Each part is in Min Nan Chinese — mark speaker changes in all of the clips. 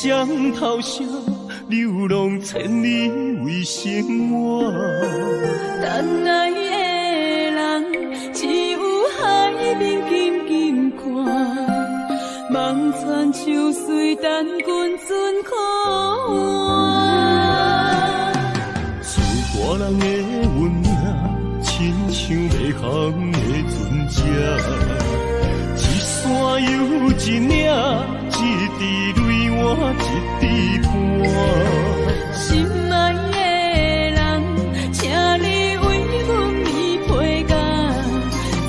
Speaker 1: 双头烧，流浪千里为生活。
Speaker 2: 等爱的人，只有海面紧紧看，望船秋水等君船靠岸。
Speaker 1: 自大人的运命，亲像迷航的船只，一山又一岭，一滴泪换一滴汗。
Speaker 2: 心爱的人，请你为阮棉被盖，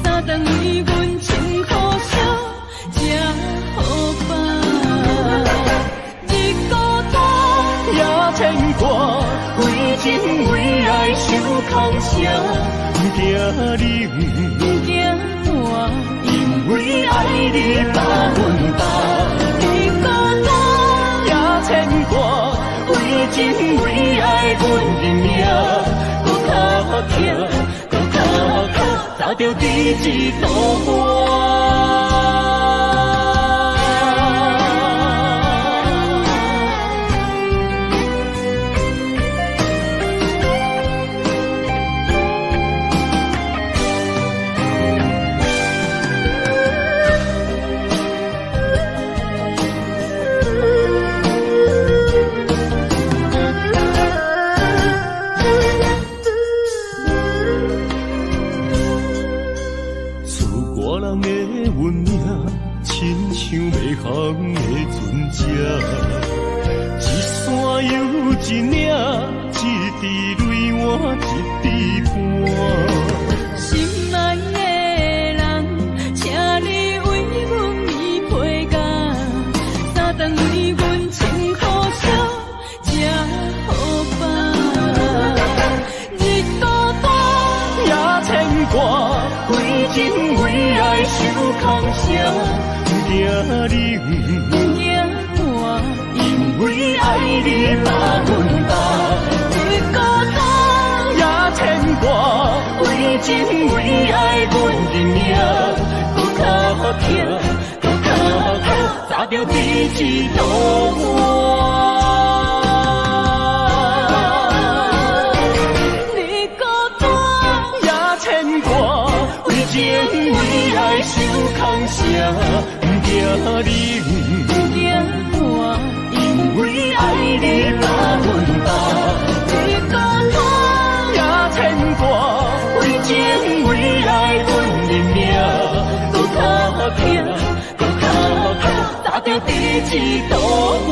Speaker 2: 三顿为阮穿好衫，吃好饱。
Speaker 1: 你100%，你孤單也牽掛，為情為愛阮認命，閣較疼，閣較苦，早著佇這度半。一山又一嶺，一滴淚換一滴汗。
Speaker 2: 心愛的人，請你為阮棉被蓋，三頓為阮穿好衫，吃好飽。日孤單
Speaker 1: 也牽掛，為情為愛受空聲，不驚冷，
Speaker 2: 不驚寒，
Speaker 1: 因為愛你100%。
Speaker 2: 日孤單
Speaker 1: 也牽掛，為情為愛阮認命，閣較疼，閣較苦，早著佇這度半。
Speaker 2: 日孤單
Speaker 1: 也牽掛，為情為愛受空聲，不驚冷，
Speaker 2: 不驚寒，
Speaker 1: 因為愛你100%。
Speaker 2: 日孤單
Speaker 1: 也牽掛，為情為愛阮認命，閣較疼，閣較苦，早著佇這度半。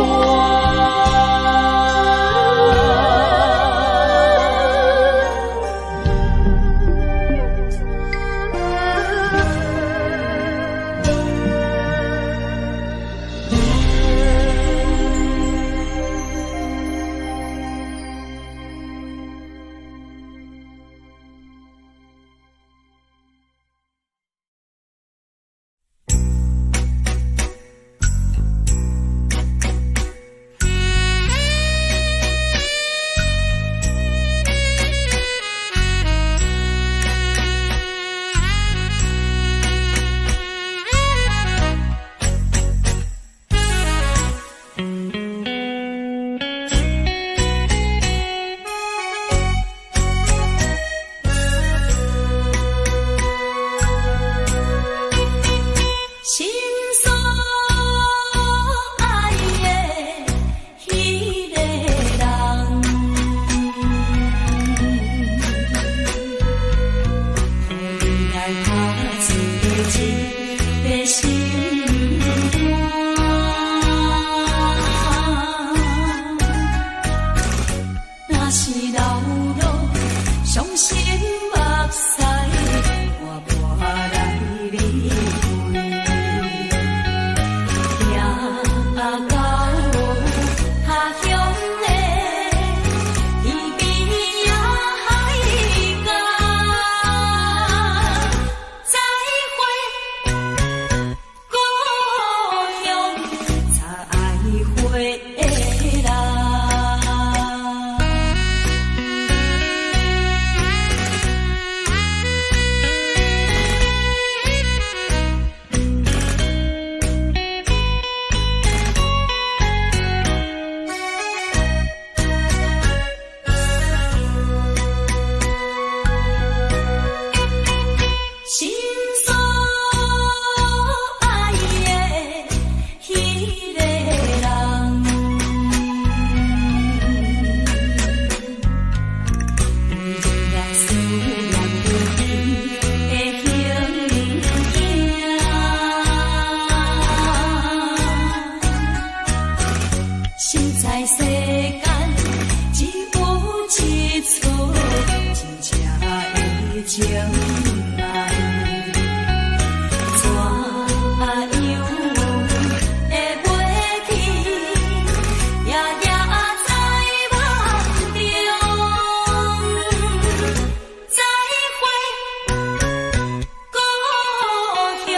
Speaker 2: 再會，故鄉。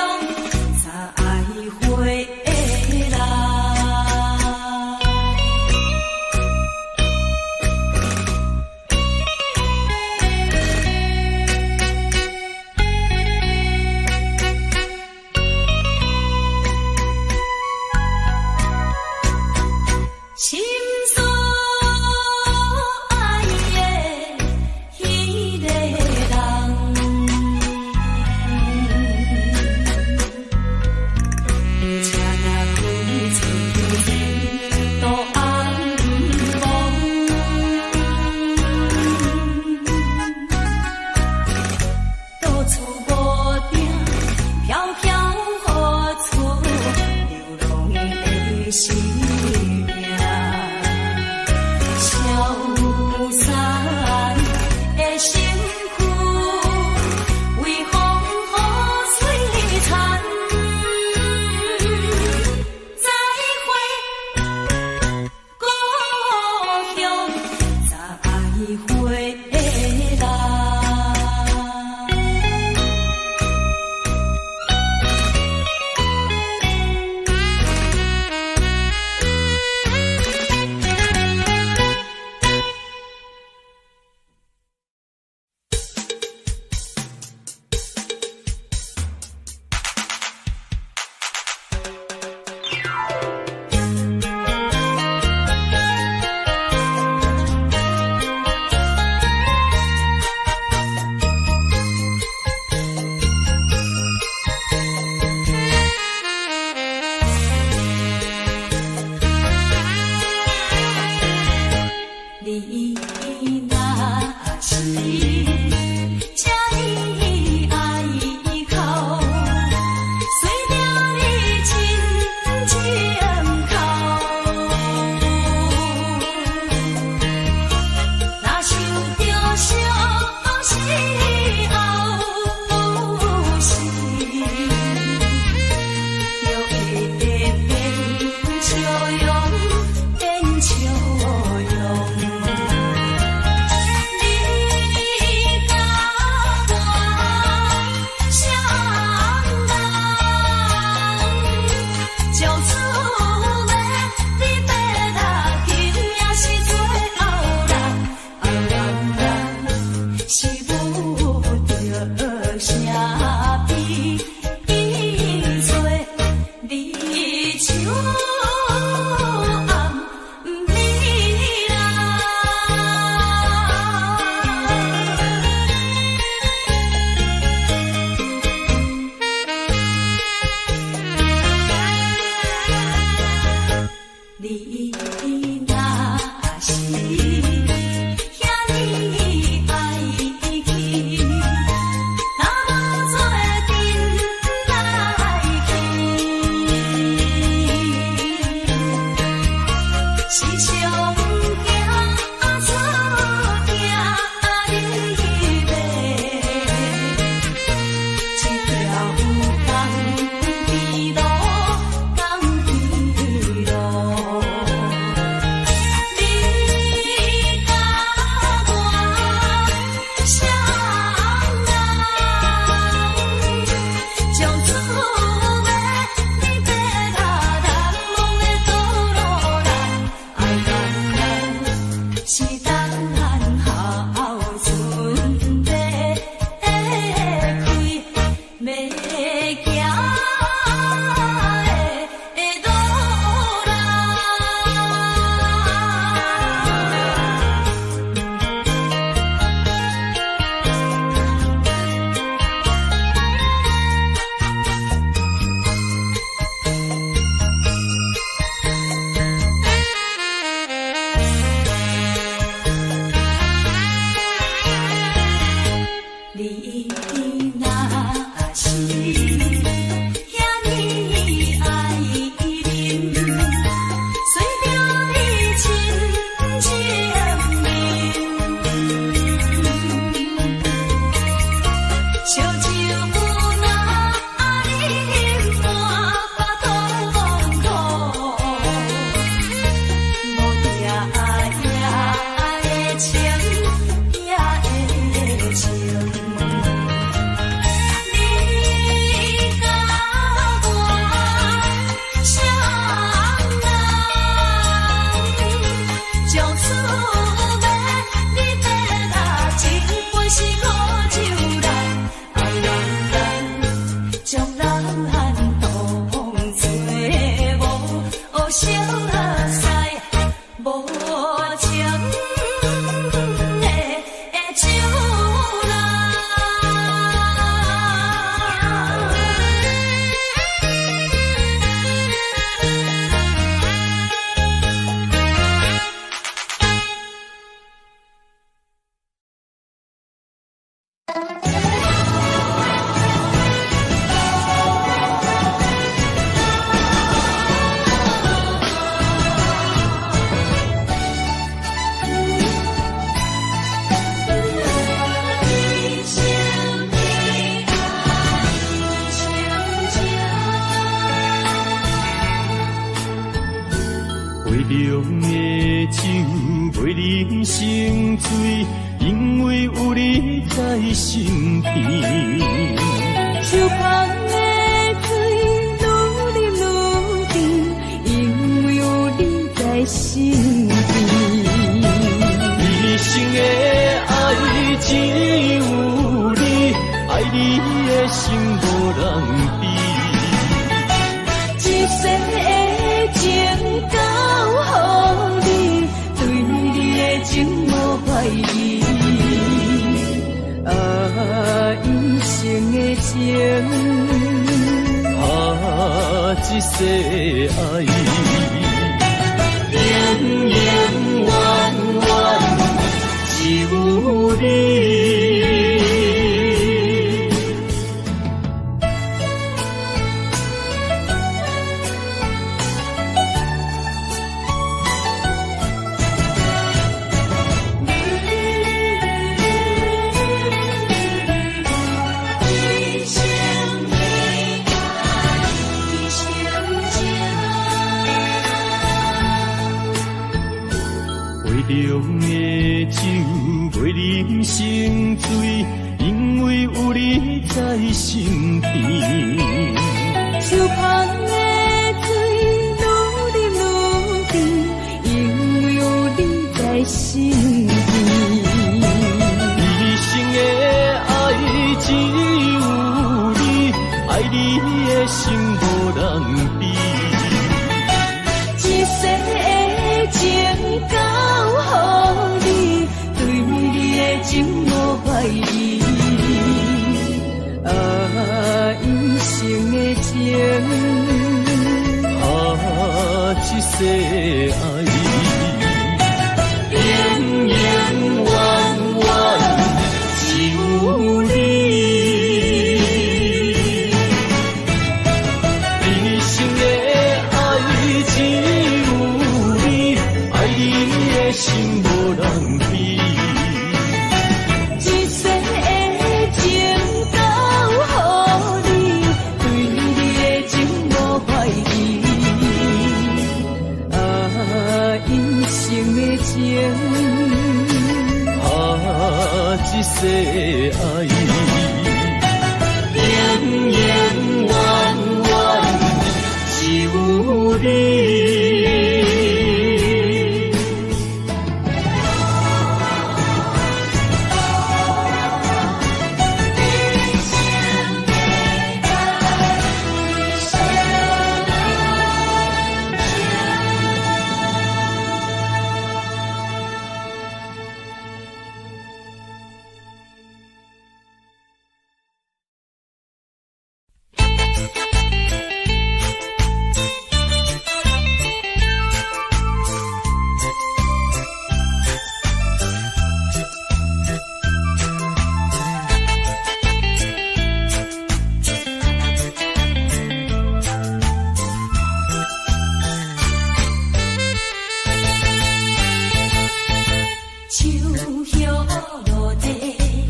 Speaker 1: 中的酒袂啉成醉，因為有你在身邊。
Speaker 2: 樹旁的水愈啉愈甜，因為有你在身邊。
Speaker 1: 一生的愛只有你，愛你的心無人比。
Speaker 2: 一世的情交予你，對你的情無懷疑。啊，一生的情，
Speaker 1: 啊，這世愛，永永遠遠只有你。
Speaker 2: 一生的愛，一生情。
Speaker 1: 杯中的酒袂啉成醉，因為有你在身邊。
Speaker 2: 樹旁的水愈啉愈甜，因為有你在身邊。
Speaker 1: 一生的愛只有你，愛你的心無人比。
Speaker 2: 一世的情交予你，對你的情無懷疑。啊，一生的情，
Speaker 1: 啊，這世愛，永永遠遠只有你。一生的愛只有你，愛你的心無人比。
Speaker 2: 一世的情交予你，對你的情無懷疑。啊，一生的情，
Speaker 1: 啊，這世愛，永永遠遠只有你。
Speaker 3: 樹葉落地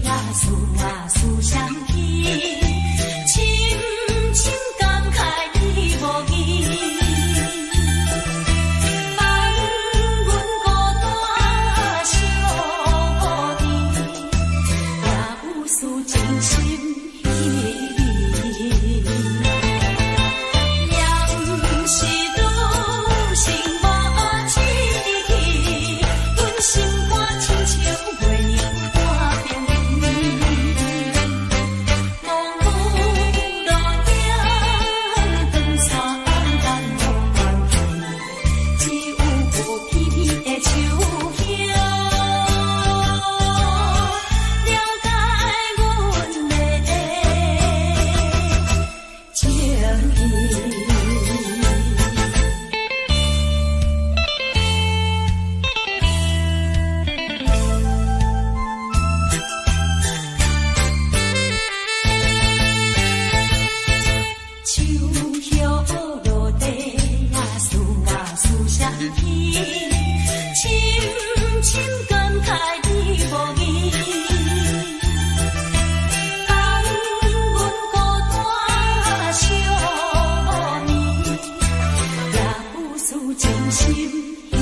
Speaker 3: 啊，思啊思相起，深深感慨你無疑。放阮孤單相依，也有事情深彼你。也毋是女性無志氣，阮心肝親像月娘半邊圓。茫無路径，長線暗淡無關係，只有薄皮皮的樹葉，了解阮的情意。樹葉落地啊，思啊思相起，深深感慨你無疑。放阮孤單相依，也有事情深彼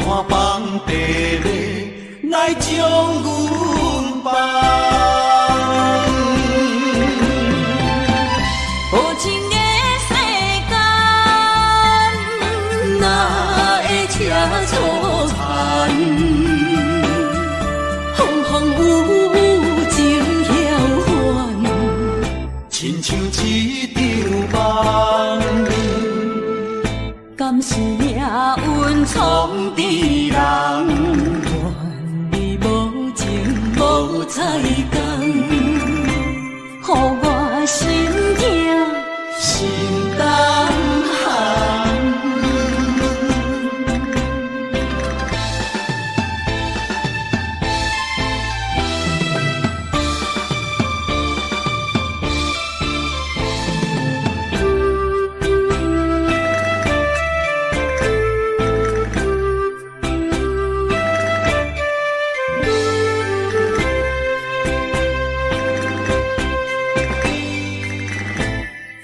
Speaker 1: 山放地咧来将阮放。
Speaker 2: 无情的世间，哪会这粗残？风风雨雨情晓还，
Speaker 1: 亲像一场梦。
Speaker 2: 敢是命运创治人？怨你无情无彩工，予我心疼
Speaker 1: 心胆寒。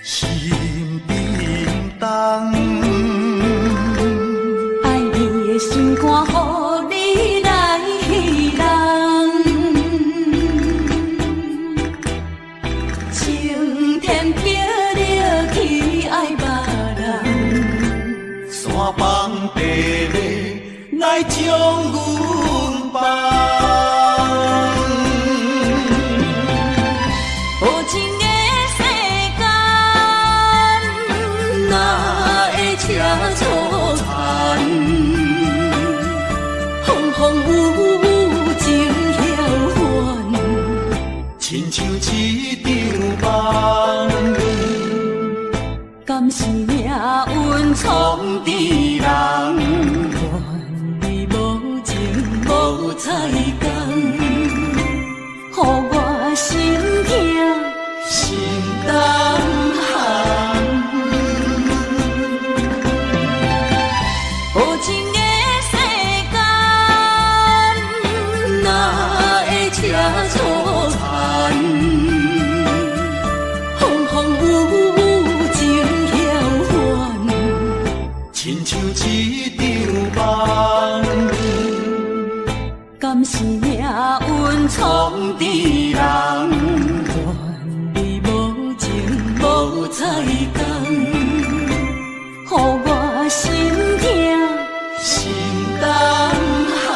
Speaker 1: 心沉重，
Speaker 2: 爱你的心肝，予你来弄。青天白日去爱别人，
Speaker 1: 山放地咧来将阮放。
Speaker 2: 无情的世间，哪会这粗残？风风雨雨情晓还，
Speaker 1: 亲像一场梦。
Speaker 2: 敢是命运创
Speaker 1: 创治人，
Speaker 2: 怨你无情无彩工，予我心疼
Speaker 1: 心胆寒。
Speaker 2: 无情的世间，哪会这粗残？风风雨雨情晓还，
Speaker 1: 亲像一场梦。
Speaker 2: 敢是命运创
Speaker 1: 创治人，
Speaker 2: 怨你无情无彩工，予我心疼
Speaker 1: 心胆寒。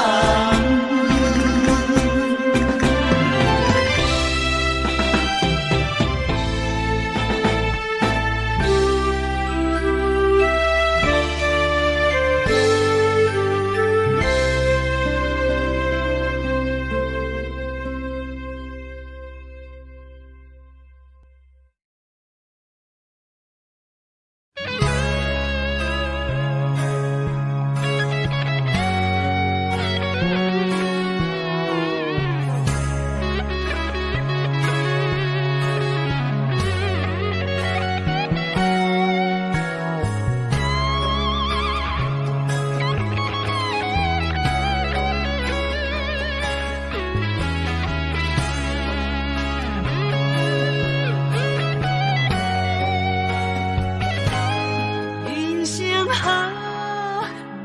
Speaker 2: 人生啊，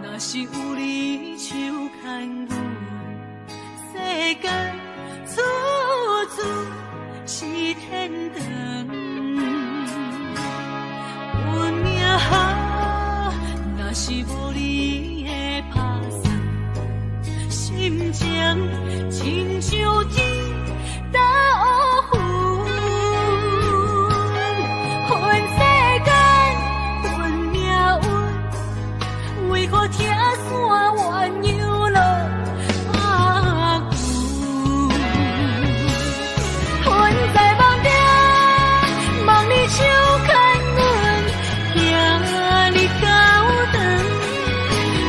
Speaker 2: 若是有你手牵阮，世间处处是天堂。运命啊，若是无你的拍算，心情亲像天斗云。恨世间，恨命运，为何拆散鸳鸯落拍久？恨在梦中，望你手牵阮，行入教堂，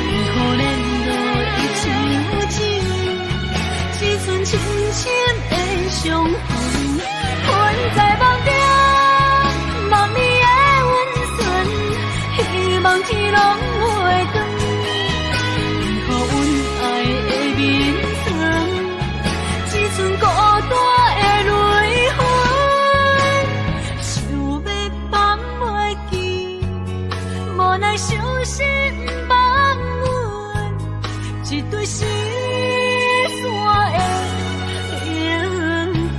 Speaker 2: 为何连落一场情，只剩深深的伤痕。恨在梦中，望你的温存，希望天拢会光。一對失散的靈魂。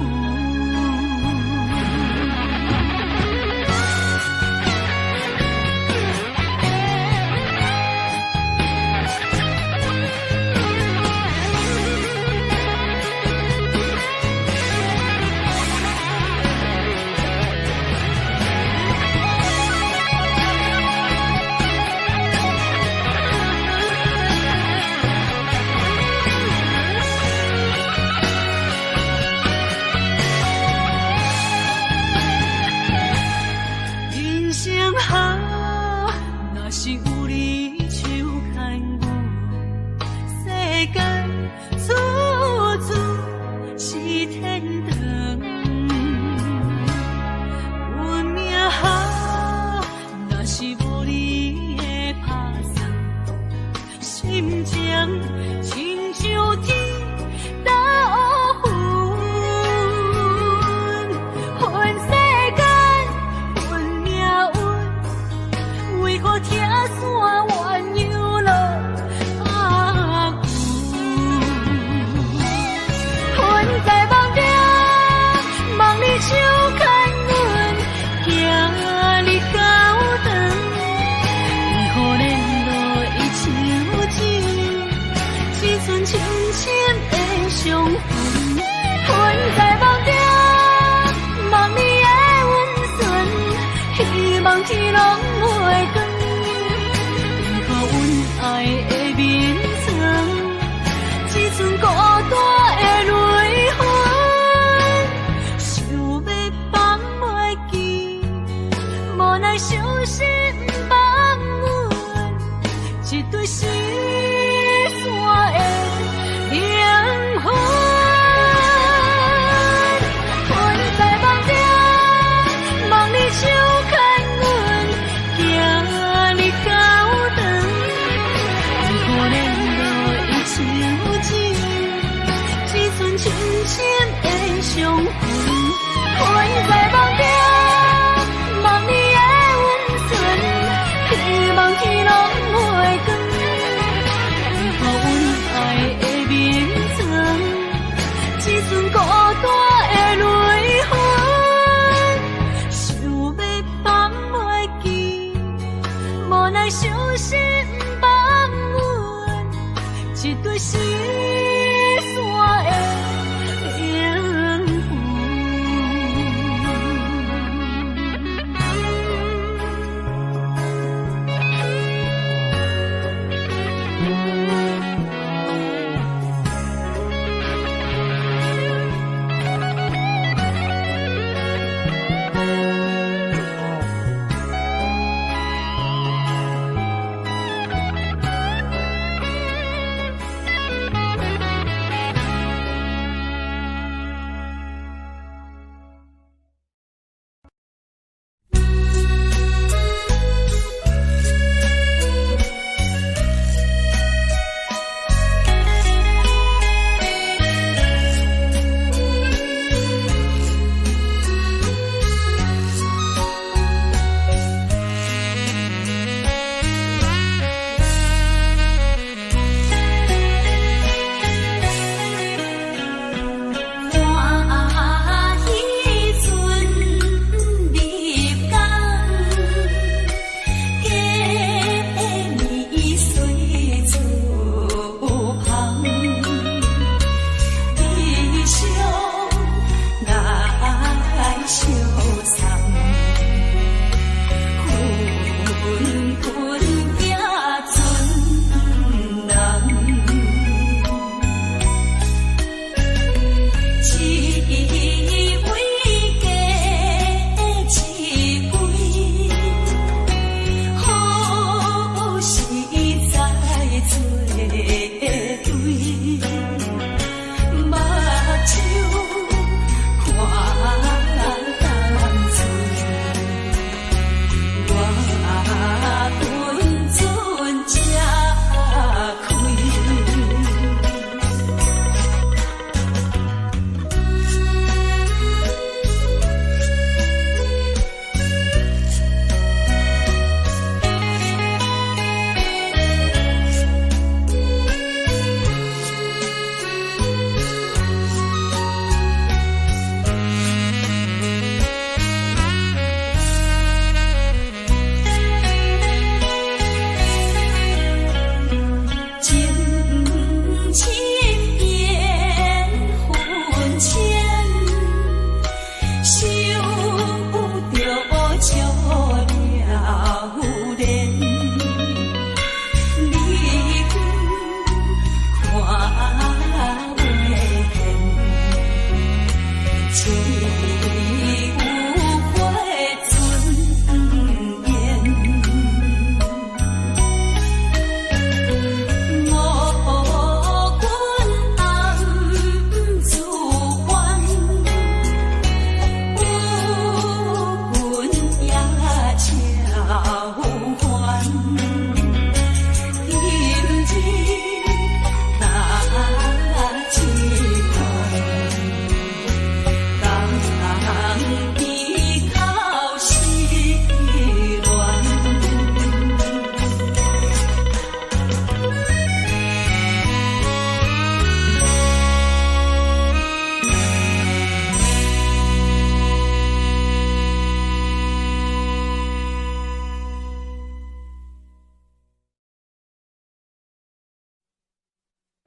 Speaker 2: 人生啊，若是有你手牽阮，世間處處是天堂。運命啊，若是無你的拍算，心情親像天斗雲。恨世間，恨命運，為何拆散鴛鴦落阿久？魂在夢中，望你手牽阮，行入教堂。為何連落一手指，一寸深深的傷痕？魂在夢中，望你的溫存，希望天攏袂光。為何阮愛的眠床，只剩孤單的淚痕？想欲放袂記，無奈傷心放阮，一對失散的靈魂。魂在夢中，望你手牽阮，行入教堂。為何連落一手指，一寸深深的傷痕？魂在夢中，望你的溫存，希望天攏袂光。為何阮愛的眠床，只剩孤單的淚痕？想欲放袂記，無奈傷心放阮，一對失散的靈魂。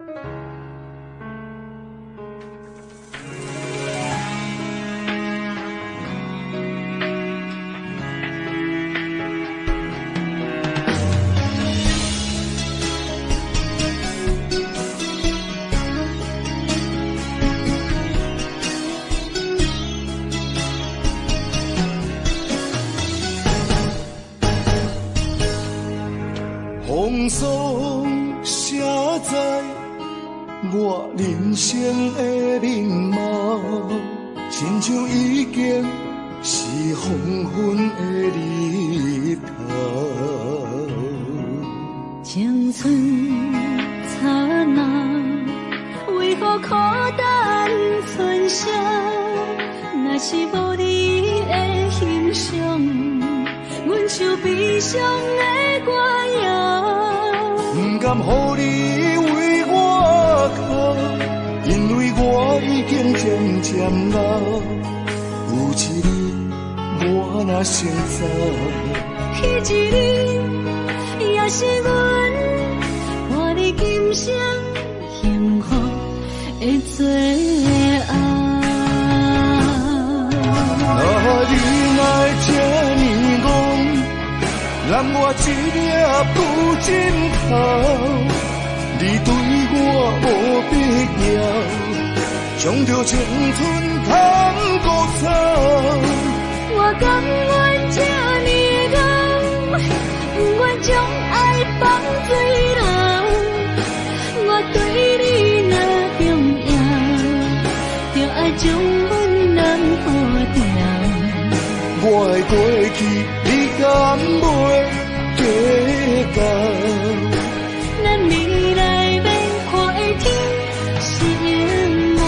Speaker 1: 風霜寫在我人生的面貌，親像已經是黃昏的日頭。
Speaker 2: 青春燦爛，為何苦等春宵？若是無你的欣賞，阮唱悲傷的歌謠。
Speaker 1: 不甘予你為我哭，因為我已經漸漸老。有一日我若先走，
Speaker 2: 彼一日也是阮伴你今生幸福的最後。
Speaker 1: 啊，你若會這呢戇，揽我一領布枕頭，你對我無必要，將著青春趁古草。
Speaker 2: 我甘願這呢厚，不願將愛放水流。我對你若重要，就愛將阮南部掉。
Speaker 1: 我的過去，你敢袂計較？
Speaker 2: 咱未來欲看的天是永遠，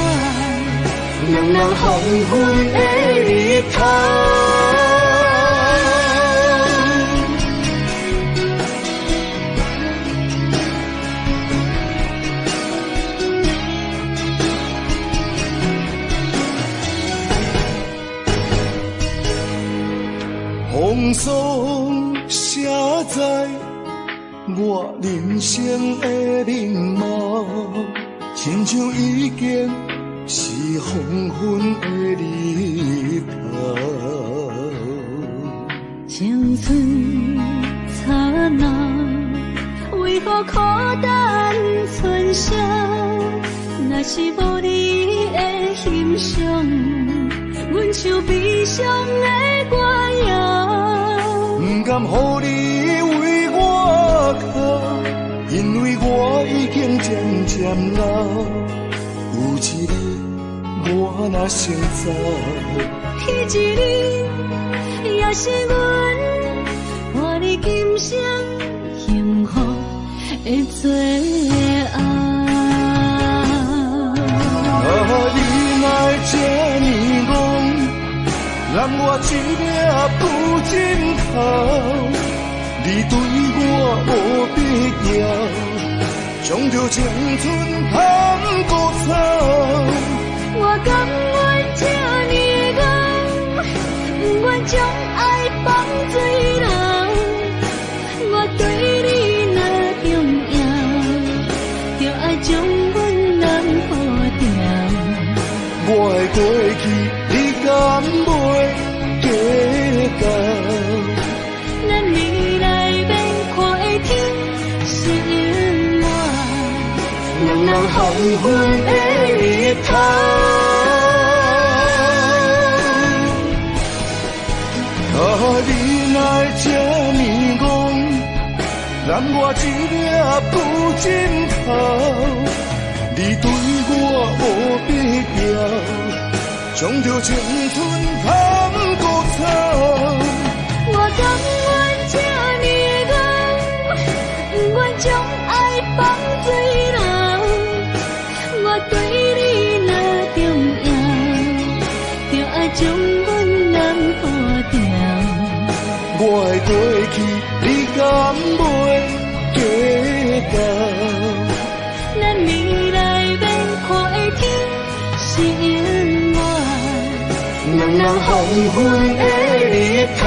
Speaker 1: 兩人黃昏的日頭。風霜寫在我人生的面貌，親像已經是黃昏的日頭。
Speaker 2: 青春燦爛，為何苦等春宵？若是無你的欣賞，阮唱悲傷的歌謠。
Speaker 1: 不甘予你為我哭，因為我已經漸漸老。有一日我若先走，
Speaker 2: 彼一日也是阮伴你今生幸福的最後。
Speaker 1: 啊，你若會這呢戇，攬我一領布枕頭，你對我無必要，將著青春趁古草。
Speaker 2: 我甘願這呢厚，不願將愛放水流。我對你若重要，就愛將阮南部掉。
Speaker 1: 我的過去，你敢袂計較？
Speaker 2: 咱未來欲看的天是永遠，
Speaker 1: 兩人黃昏的日頭。啊，你若會這呢戇，攬我一領布枕頭，你對我無必要，將著青春趁古草。
Speaker 2: 我甘願這呢厚，不願將愛放水流。我對你若重要，就愛將阮南部掉。
Speaker 1: 我的過去，你敢袂計較？
Speaker 2: 咱未來欲看的天是永遠，
Speaker 1: 兩人黃昏的日頭。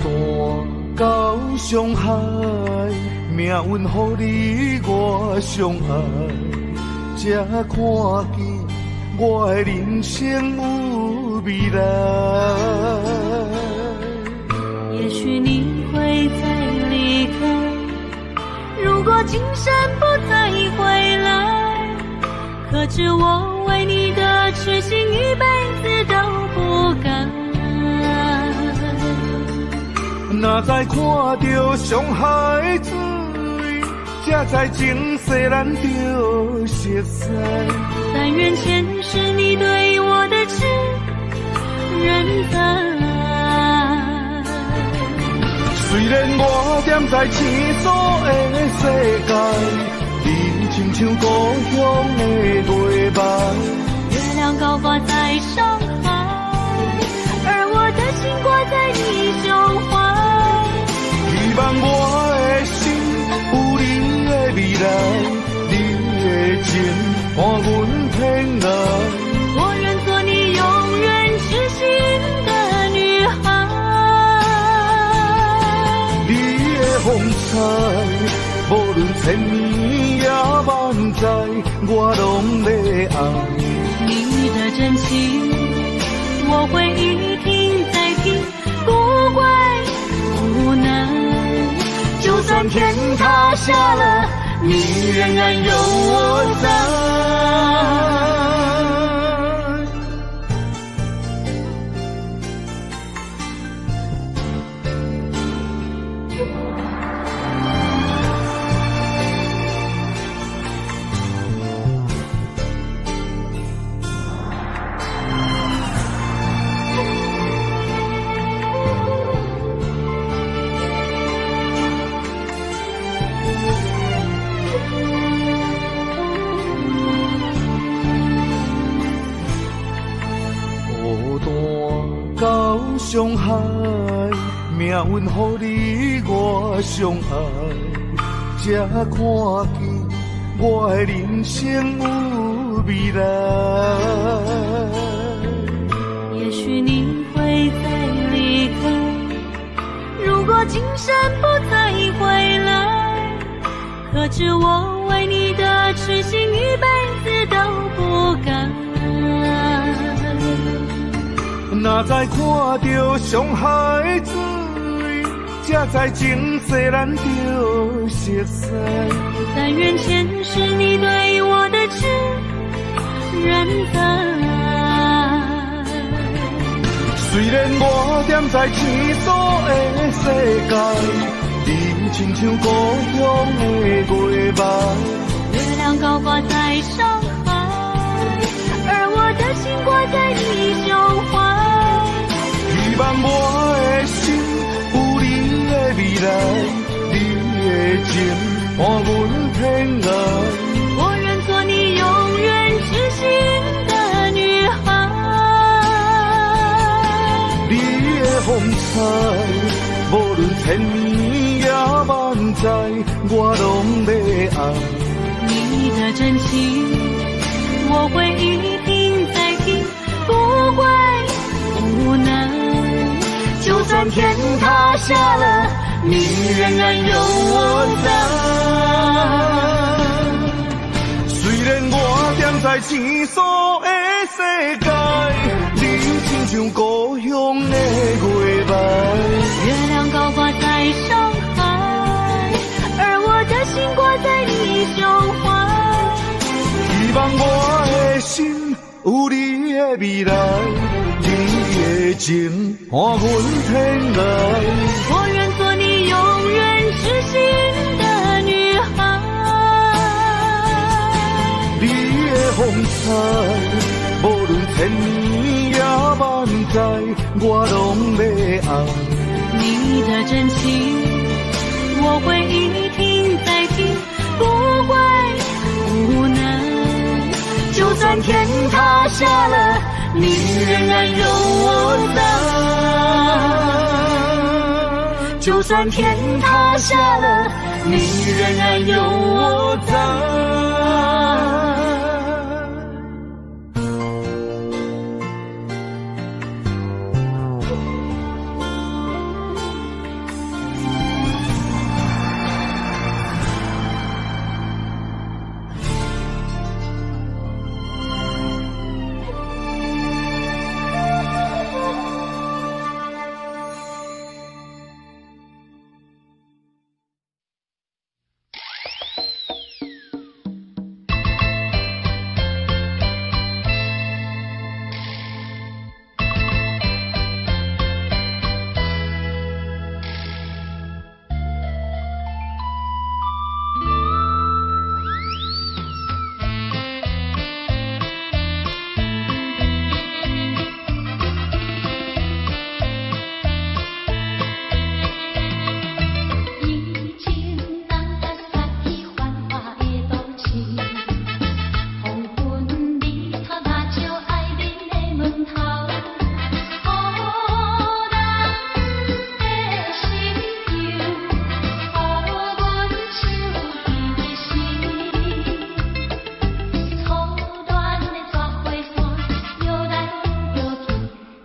Speaker 1: 單到上海，命運予你我相愛，才看見我的人生有未來。
Speaker 2: 也許你會再離開，如果今生不再回來，可知我為你的痴心一輩子都不改。
Speaker 1: 若再看著上海水，才知前世咱著熟似。
Speaker 2: 但願前世你對我的痴仍在。
Speaker 1: 雖然我踮在生疏的世界，你親像故鄉的月暝。
Speaker 2: 月亮高掛在上海，而我的心掛在你胸懷。
Speaker 1: 希望我的心有你的未來，你的情伴阮天涯。
Speaker 2: 我願做你永遠痴心的女孩。
Speaker 1: 你的風采，無論千年也萬載，我攏欲愛。
Speaker 2: 你的真情，我會一聽再聽，不會無奈。就算天塌下了，你仍然有我在。
Speaker 1: 孤單到上海，命運予你我相愛，才看見我的人生有未來。
Speaker 2: 也許你會再離開，如果今生不再回來，可知我為你的痴心一輩子都不改。
Speaker 1: 若再看著上海水，才知前世咱著熟似。
Speaker 2: 但願前世你對我的痴仍在。
Speaker 1: 雖然我踮在生疏的世界，你親像故鄉的月暝。
Speaker 2: 月亮高掛在上海，而我的心掛在你胸懷。
Speaker 1: 希望我的心有你的未來，你的情伴阮天涯。
Speaker 2: 我願做你永遠痴心的女孩。
Speaker 1: 你的風采，無論千年也萬載，我攏欲愛。
Speaker 2: 你的真情，我會一聽再聽，不會無奈。就算天塌下了，你仍然有我在。
Speaker 1: 雖然我踮在生疏的世界，你親像故鄉的月暝。
Speaker 2: 月亮高掛在上海，而我的心掛在你胸懷。
Speaker 1: 希望我的心有你的未來，你的情伴阮天涯。
Speaker 2: 我願做你永遠痴心的女孩。
Speaker 1: 你的風采，無論千年也萬載，我攏欲愛。
Speaker 2: 你的真情，我會一聽再聽，不會無奈。就算天塌下了，你仍然有我在。就算天塌下了，你仍然有我在。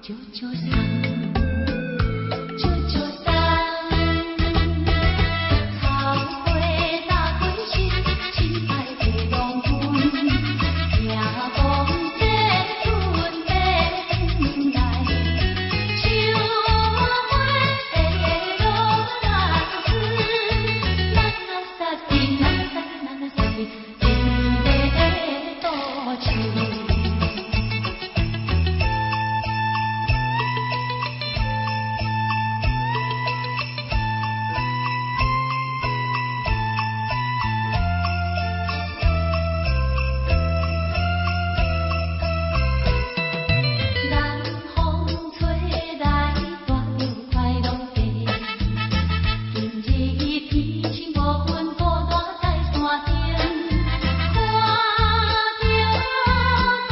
Speaker 3: 少少送，少少送。草花打开心，亲爱的郎君，听讲这阵欲转来，秋花的罗兰斯，咱啊杀阵，咱杀阵，咱杀阵，真个都市。南风吹来，带着快乐的。今日天晴无云，孤单在山顶，看著太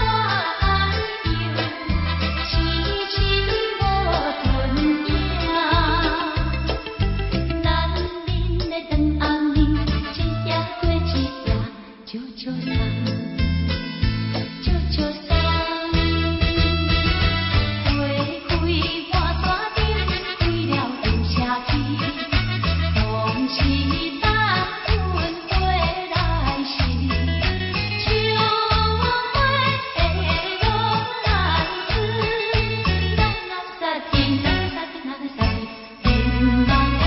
Speaker 3: 阳，星星无阵影。难眠的长暗暝，一夜过一夜，少少送，少少送。花开满山顶，开了又谢去，总是等阮回来时。秋花的罗兰斯，咱啊杀阵，咱杀阵，咱杀阵，人梦的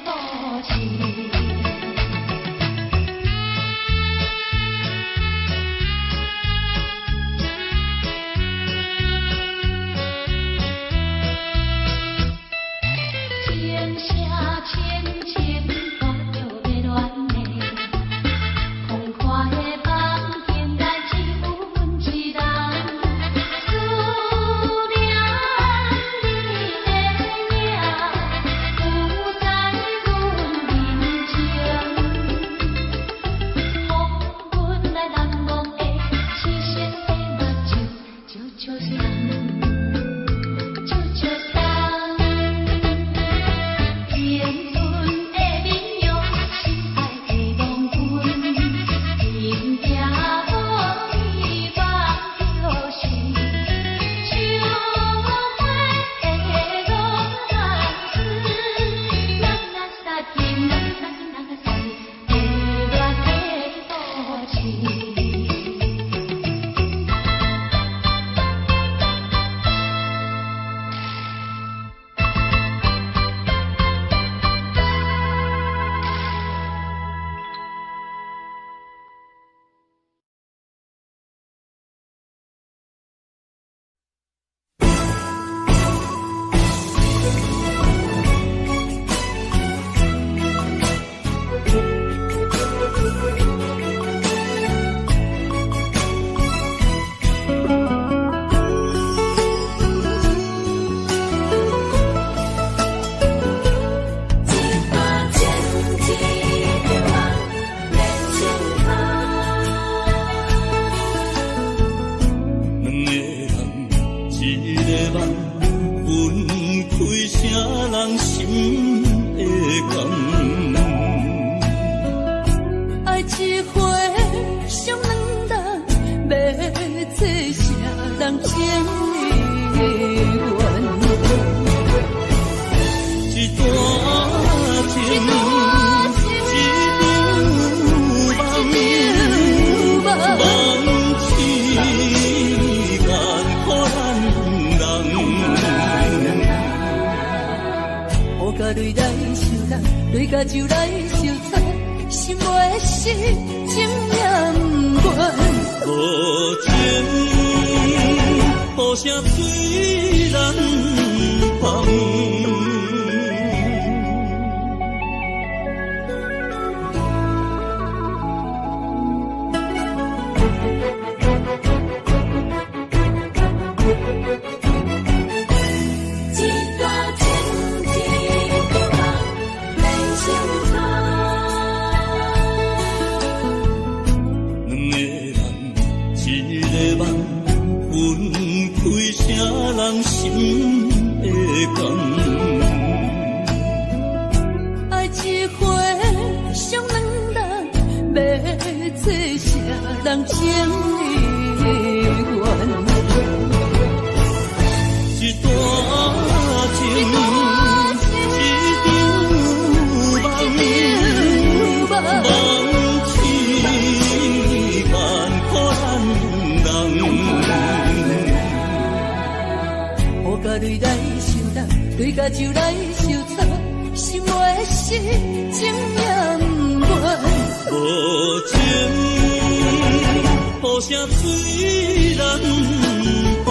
Speaker 3: 都市。情声深深带着迷恋的，空旷的房间内只有阮一人，思念你的影，浮在阮面前，予阮来难忘的痴心的目睭，少少送，少少送。青春的面容，心爱的郎君，天行无你梦着是，秋花的罗兰斯，咱啊杀阵，咱杀阵，咱杀阵，迷恋的都市。
Speaker 2: 一段情，一场梦，连成行。
Speaker 1: 两个人，一个梦，分开啥人心会甘？
Speaker 2: 爱一回伤两人，欲做啥人情意愿？
Speaker 1: 一段情，一场梦，梦痴艰苦咱人。
Speaker 2: 雨甲泪来相落，泪甲酒来相擦，心袂死，情也毋愿。
Speaker 1: 无情，雨声水难放。
Speaker 2: 一段情，一场梦，连成行。
Speaker 1: 两个人，一个梦，分开啥人心会甘？
Speaker 2: 爱一回伤两人，欲做啥人情意愿？
Speaker 1: 一段
Speaker 2: 雨共雷來相擔，淚共酒來相摻，心袂死，情也毋願。
Speaker 1: 無情，雨聲水難放。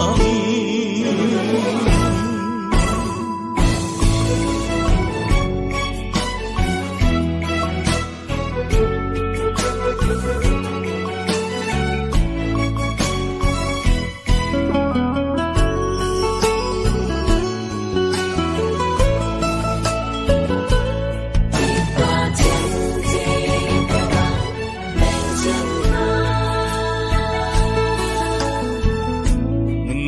Speaker 3: 一段情，一段夢，免情空。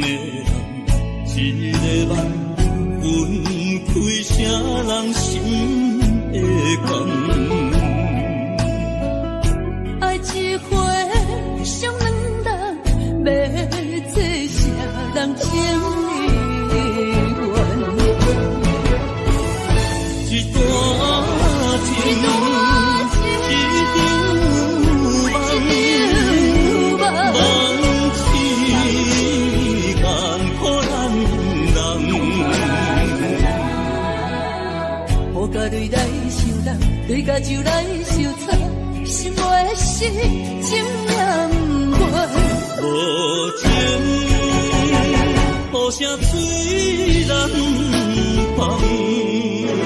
Speaker 1: 兩個人一個夢，分開啥人心會甘？
Speaker 2: 愛一回傷兩人，欲做啥人情願？
Speaker 1: 一段情，一場夢，夢醒艱苦難人。
Speaker 2: 雨共雷來相擔，淚共酒來相摻，心袂死，情也毋願。
Speaker 1: 無情，雨聲水難放。
Speaker 3: 一場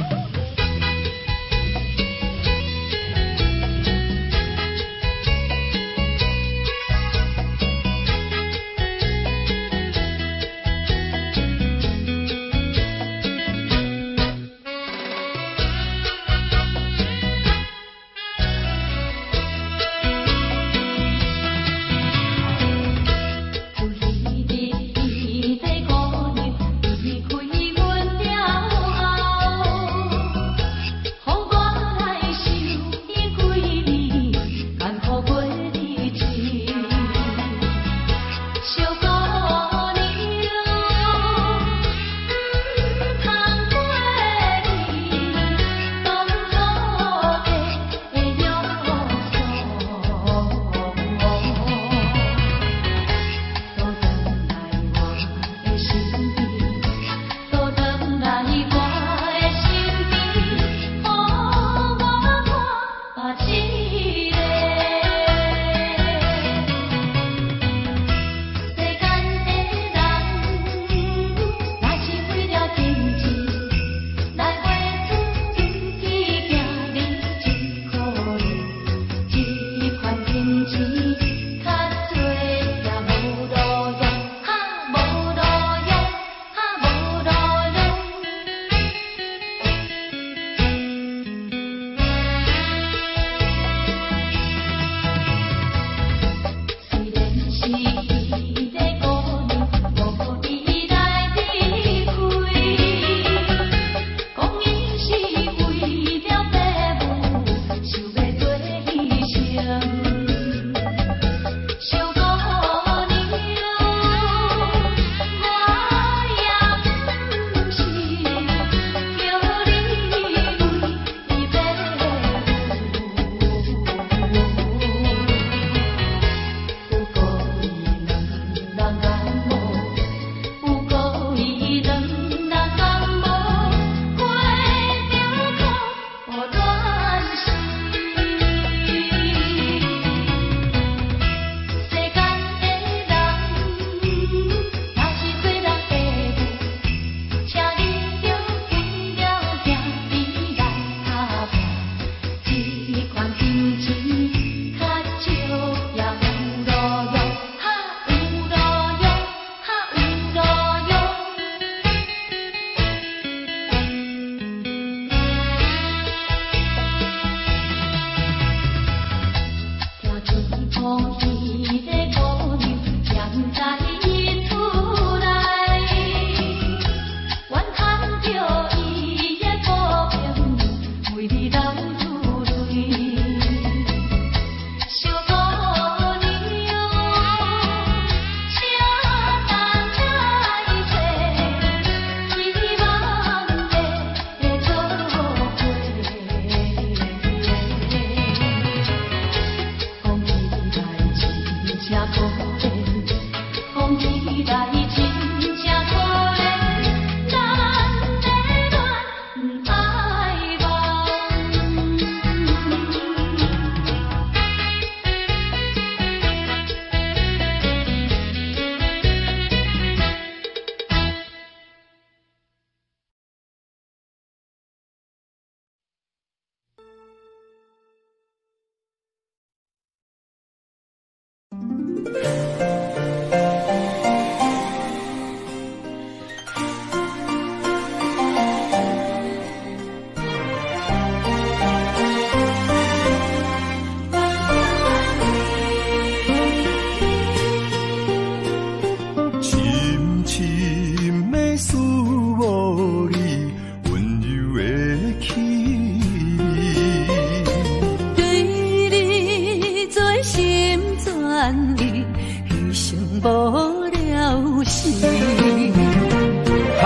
Speaker 3: 夢。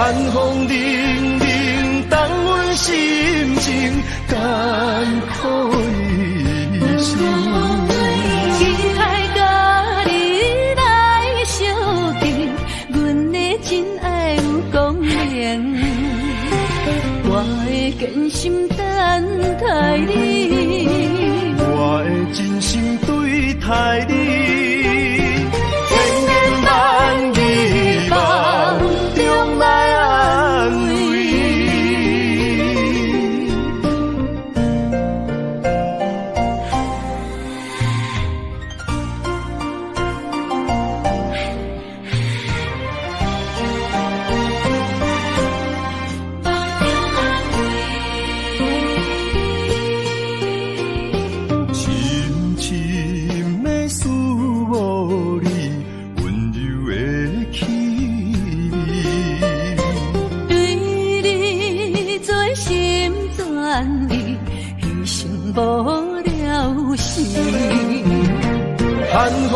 Speaker 1: 寒風凛凛，動阮心情，艱苦一生。
Speaker 2: 期待佮你來相見，阮的真愛有光明。我的堅心等待你，
Speaker 1: 我的真心對待你，千言萬語夢中來安慰。深深的思慕你，溫柔的氣味。
Speaker 2: 對你全心全意，犧牲無了時。
Speaker 1: 寒風